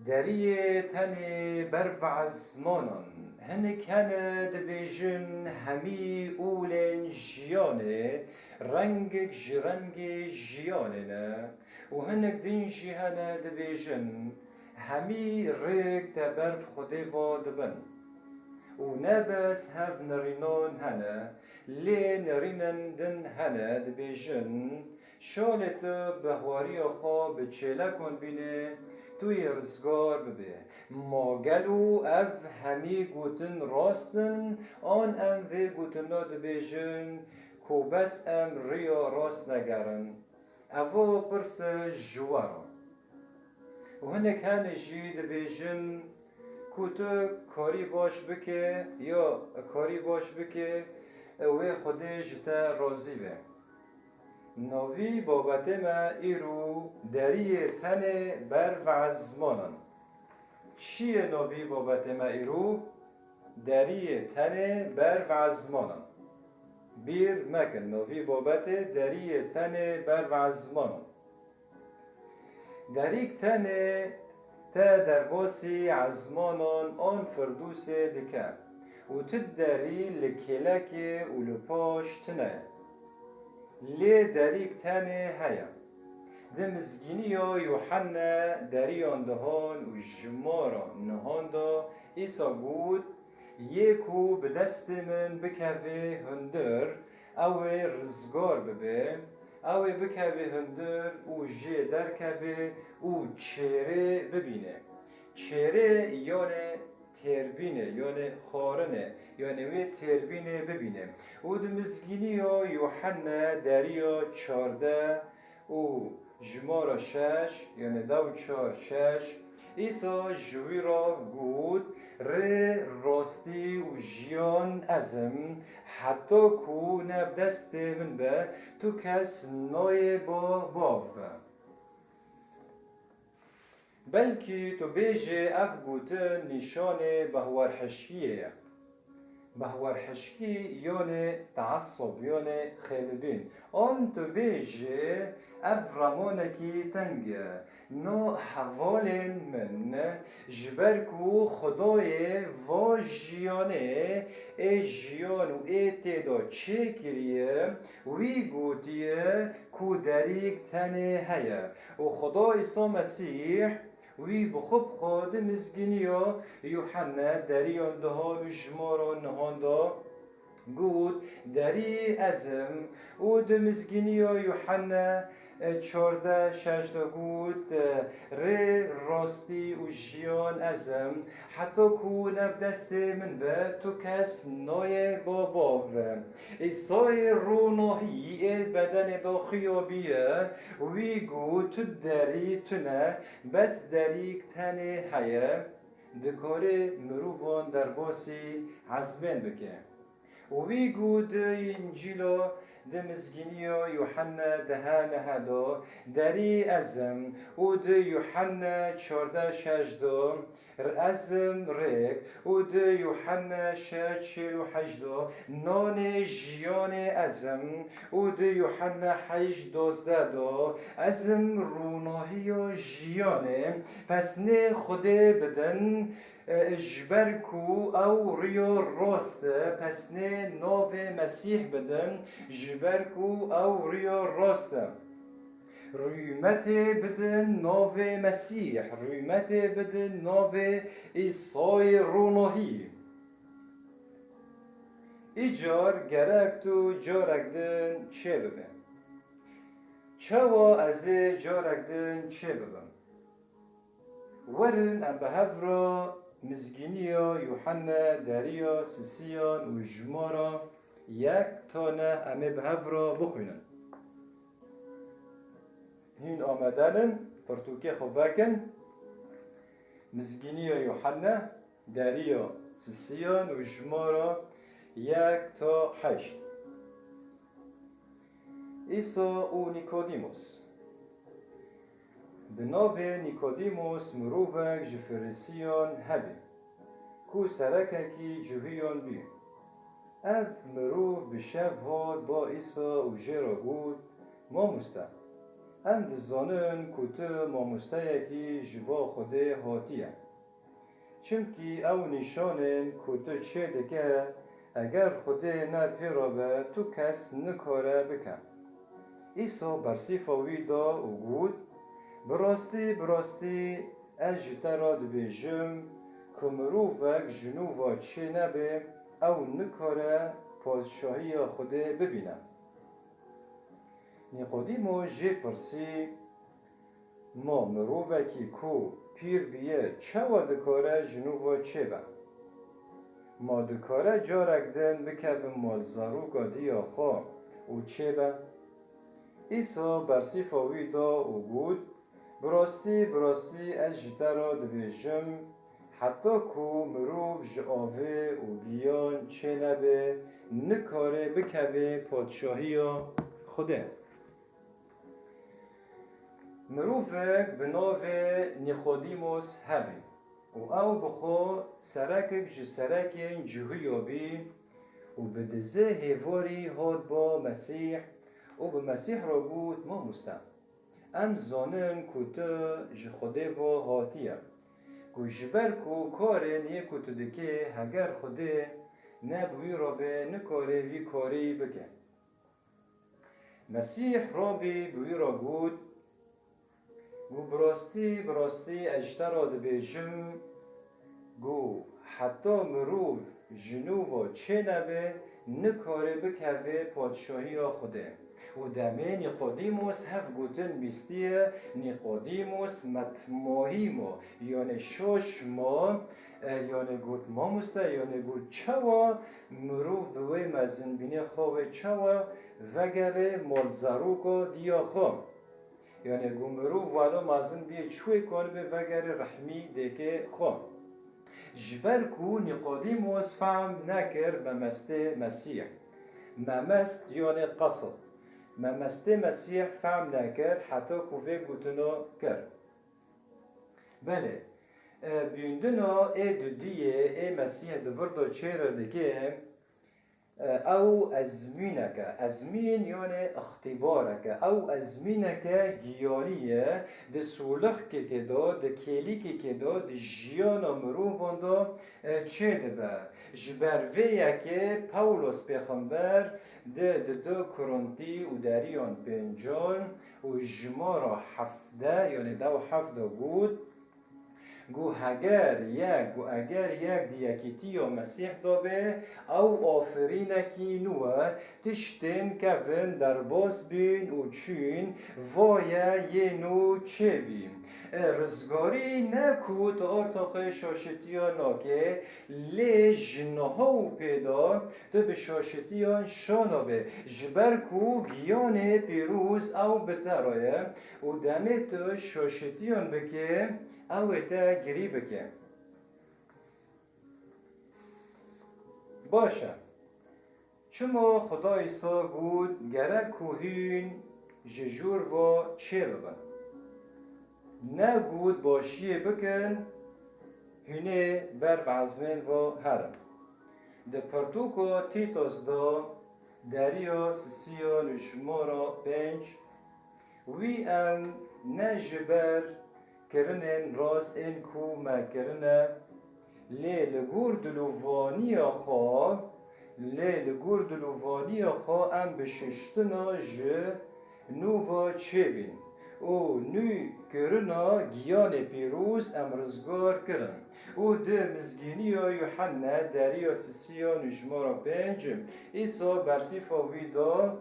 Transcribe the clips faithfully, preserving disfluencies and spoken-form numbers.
Deriyê tenê ber ve ezmanan. Hinek hene dibêjin hemî olên jiyanê rengek ji rengê jiyanê ne û hinek din jî hene dibêjin hemî rêk te ber Xwedê ve dibin. Û ne bes hev nerînan hene, lê nerînên din hene dibêjin, şalê tu bi hawariya xwe bi çêlekan bîne, tu yê rizgar bibe. Ma gelo ev hemî gotin rast in, an em vê gotina dibêjin ku bes em riya rast negerin? Eva pirse ji we re. Û hinek hene jî dibêjin ku tu karî baş bike ya karî baş bike, wê Xwedê ji te razî be. Navî babetê me îro deriyê tenê ber ve ezmanan. Çi ye navî babetê me îro? Deriyê tenê ber ve ezmanan. Bîr mekin, navî babetê deriyê tenê ber ve ezmanan. Derîk tenê te derbasî ezmanan an Firdûsê dike û tu derî li kêlekê û li paş tune ye. Lê derîk tenê heye. Di mizgîniya Yuhenne deriyan dihan û ji ma re nihan da, Îsa got, Yê ku bi destê min bikeve hundir, ew ê rizgar bibe, ew ê bikeve hundir û jê derkeve û çêrê bibîne. Çêrê yanê têrbînê, yanê xwarinê, yanê wê têrbînê bibîne. Û di mizgîniya Yuhenne deriya çardeh û jimara şeş, yanê deh û çar şeş, Îsa ji wî re got, Rê, rastî û jiyan ez im, heta ku ne bi destê min be, tu kes nayê ba bav. Belkî tu bêjê ev gotin nîşanê behwerhişkiyê ye. Behwerhişkî yanê teesub, yanê xêlibîn. An tu bêjê ev ramonekî teng e. No hevalên min, ji ber ku Xwedayê va jiyanê ê jiyan û ê tê de çêkiriye, wî gotiye ku derîk tenê heye û Xweda Îsa Mesîh wî bi xwe bi xwe di mizgîniya Yuhenne deriyan dihan û jimara nihan da got, Derî ez im. Û di mizgîniya Yuhenne, e, çardeh şeş de got, e, Rê, rastî û jiyan ez im. Heta ku ne bi destê min be, tu kes nayê ba bav. Îsayê ronahî ê bedenê de xiyabiye, wî got, Tu derî tune, bes derîk tenê heye, dikare mirovan derbasî ezmên bike. Û wî got di Încîla di mizgîniya Yuhenne deh neh de, Derî ez im, û di Yuhenne çardeh şeş de, Ez im rêk, û di Yuhenne şeş çil û heşt de, Nanê jiyanê ez im, û di Yuhenne heşt dozdeh de, Ez im ronahiya jiyanê, pesnê Xwedê bidin, e, ji ber ku ew riya rast e, pesnê navê Mesîh bidin, ji ber ku ew riya rast e. Rûmetê bidin navê Mesîh, rûmetê bidin navê Îsayê ronahî. Îcar gerek tu carek din çêbibe. Çawa ez ê carek din çêbibim? Werin em bi hev re mizgîniya Yuhenne deriya sisiyan û jimara yek ta neh em ê bi hev re bixwînin. Hîn amade in, pirtûkê xwe vekin. Mizgîniya Yuhenne deriya sisiyan û jimara yek ta heşt. Îsa û Nîkodîmos. Bi navê Nîkodîmos mirovek ji Ferîsiyan hebî, ku serekekî Cihûyan bî. Ev mirov bi şev hat ba Îsa û jê re got, Mamoste, Em dizanin ku tu mamosteyekî ji bo Xwedê hatiye. Çimkî ew nîşanên ku tu çêdike, eger Xwedê ne pê re be, tu kes nikare bike. Îsa bersîfa wî da û got, Bi rastî, bi rastî, ez ji te re dibêjim, ku mirovek ji nû ve çênebe, ew nikare padşahiya Xwedê bibîne. Nîqodîmos jê pirsî, Ma mirovekî ku pîr bûye çawa dikare ji nû ve çêbe? Ma dikare carek din bikeve mal zaroka diya xwe û çêbe? Îsa bersîfa wî da û got, Bi rastî, bi rastî ez ji te re dibêjim, heta ku mirov ji avê û giyan çênebe, nikare bikeve padşahiya Xwedê. Mirovek bi navê Nîqodîmos hebî û ew bi xwe serekek ji serekên Cihûya bî û bi dizê hêvarî hat ba Mesîh û bi Mesîh re got, Mamoste, em zanin ku tu ji Xwedê ve hatiye, ku ji ber ku karên yê ku tu dikê, heger Xwedê ne bi wî re be, nikare vî karî bike. Mesîh rabî bi wî re got, Got, Bi rastî, bi rastî ez ji te re dibêjim, got, Heta mirov ji nû ve çênebe, nikare bikeve padşahiya Xwedê. Û demê Nîqodîmos hevgotin bîstiye, Nîqodîmos metmahî ma, yanê şaş ma, e, yanê got, Mamoste, yanê got, çawa mirov bi wê mezinbînê xwe wê çawa vegere mal zaroka diya xwe? Yanê got, mirov welo mezin bîye çi wê karibe vegere rehmî dêkê xwe? Ji ber ku Nîqodîmos fehm nekir memestê Mesîh. Memest yanê qesid. Memestê Mesîh fehm nekir heta ku vê gotino kir. Belê, e, bîndina ê dudiyê ê Mesîh di vir de çê re dike, e, ew ezmînek e. Ezmîn yanê îxtîbarek e. Ew ezmîneke giyanî ye. Di solixkekê de, di kêlîkekê de, di jiyana mirovan de, e, çêdibe. Ji ber vê yekê Pawlos pêxember di, di du Korintî û deriyan pêncan û jimara heft de, yanî dew heft de got, Got, Heger yek, got, eger yek di yekîtiya Mesîh de be, ew afirînekî nû e, tiştên kevin derbas bîn û çûn, va ye yê nû çêbî. E, rizgarî ne ku tu artaqê şaşitiya nake, lê ji niha û pê de tu bi şaşitiyan şa nabe, ji ber ku giyanê pîroz ew bi te re ye û demê tu şaşitiyan bike, ew ê te girî bike. Baş e. Çima Xuda Îsa got, gerek ku hûn ji jor ve çêbibin? Negot, başiyê bikin, hûn ê ber bi ezmên ve herin. Di pirtûka Tîtos de, deriya sisiyan û jimara pênc, Wî em ne ji ber kirinên rast ên ku me kirine, lê li gor dilovaniya xwe, lê li gor dilovaniya xwe em bi şiştina ji nû ve çêbîn û nû kirina giyanê pîroz em rizgar kirin. Û di Mizgîniya Yuhenne deriya sisiyan û jimara pênc, Îsa bersîfa wî da,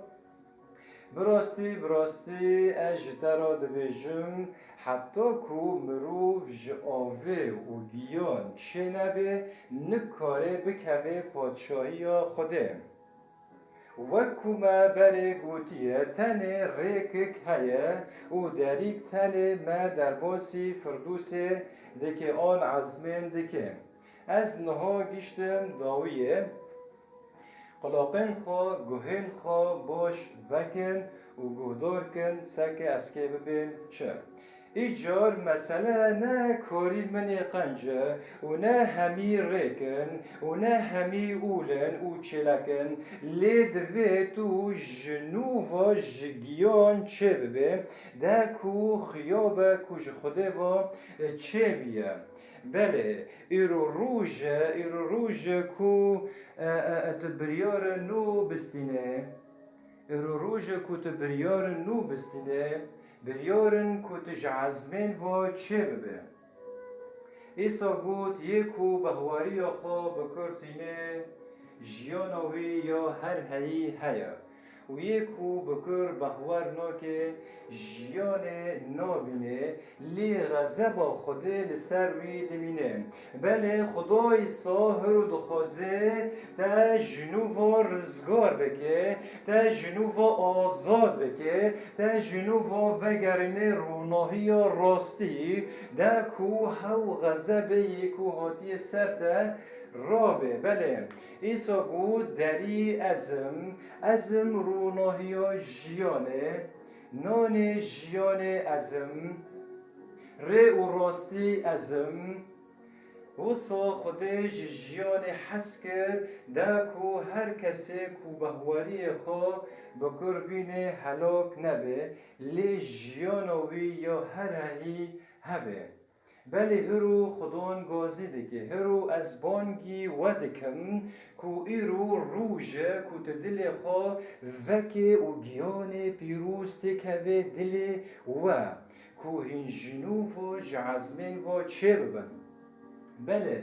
Bi rastî, bi rastî, ez ji te re dibêjim, heta ku mirov ji avê û giyan çênebe, nikare bikeve padşahiya Xwedê. Wek ku me berê gotiye, tenê rêkek heye û derîk tenê me derbasî Firdûsê dike an ezmên dike. Ez niha giştim dawiyê. Qulaqên xwe, guhên xwe baş vekin û guhdar kin, seke ez kê bibêm çi. Îcar mesele ne karî min ê qenc e û ne hemî rêk in û ne hemî ûl in û çêlek in, lê divê tu ji nû ve ji giyan çêbibê, de ku xiya be ku ji Xwedê ve çêbûye. Belê, îro roj e, îro roj e ku, e, e, e, tu biryarên nû bistînê. Îro roj e ku tu biryarên nû bistînê, biryarên ku tu ji ezmên ve çêbibê. Îsa got, yê ku behweriya xwe bi kir tîne, jiyana wî ya her heyî heye. Û yê ku bi kir behwer nake, jiyanê nabîne, lê xezeba Xwedê li ser wî dimîne. Belê Xwedayî sahir û dixwaze te ji nû ve rizgar bike, te ji nû ve azad bike, te ji nû ve vegerîne ronahiya rastî, de ku hew xezebê yê ku hatiye ser te rabe. Belê, Îsa got, derî ez im, ez im ronahiya jiyanê, nanê jiyanê ez im, rê û rastî ez im. Wisa Xwedê ji jiyanê hez kir, de ku her kesê ku behweriyê xwe bi kir bîne helak nebe, lê jiyana wî ya her heyî hebe. Belê hiro Xwedon gazî dike, hiro ez bangî we dikim ku îro roj e ku tu dilê xwe veke û giyanê pîroz têkeve dilê we, ku hîn ji nû ve ji ezmên ve çêbibin. Belê,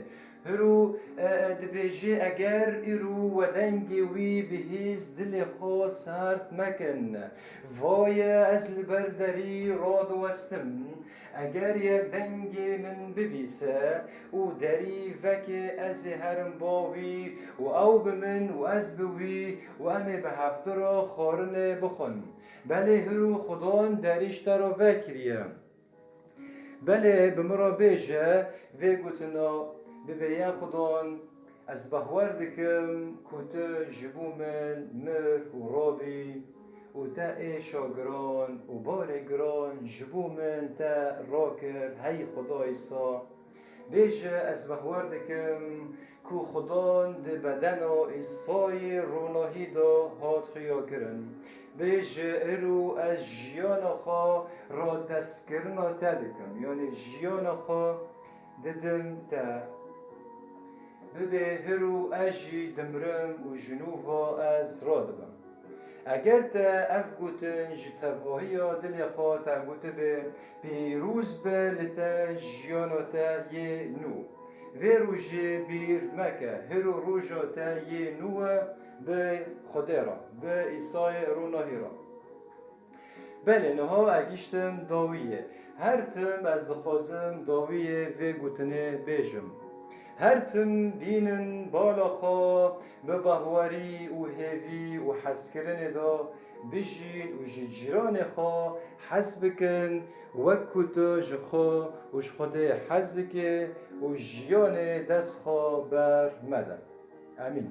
hiro, e, e, dibêje, eger îro we dengê wî bihîst, dilê xwe serd mekin. Vaye ez li ber derî radiwestim. Eger yek dengê min bibîse û derî veke, ez ê herim ba wî û ew bi min û ez bi wî û em ê bi hevdira xwarinê bixwin. Belê hiro Xwedon derî ji te re vekiriye. Belê bi min re bêje vê gotina, bibê ya Xwedon, ez behwer dikim ku tu ji bo min mir û rabî û te êşa giran û barê giran ji bo min te rakir, hey Xwedayê sa. Bêje, ez behwer dikim ku Xudan di bedena Îsayê ronahî de hat xuya kirin. Bêje, îro ez jiyana xwe radestkirina te dikim, yanî jiyana xwe didim te. Bibê hiro ez jî dimirim û ji nû ve ez radibim. Eger te ev gotin ji tevahiya dilê xwe te gotibe, pîroz be li te jiyana te yê nû. Vê rojê bîr meke, hiro roja te yê nû e bi Xwedê re, bi Îsayê ronahî re. Belê, niha ez gihiştim dawiyê. Her tim ez dixwazim dawiyê vê gotinê bêjim. Her tim bînin bala xwe bi bahwerî û hêvî û hezkirinê de bijîn û ji cîranê xwe hez bikin, wek ku tu ji xwe û ji Xwedê hez dikî û jiyanê dest xwe ber mede. Amîn.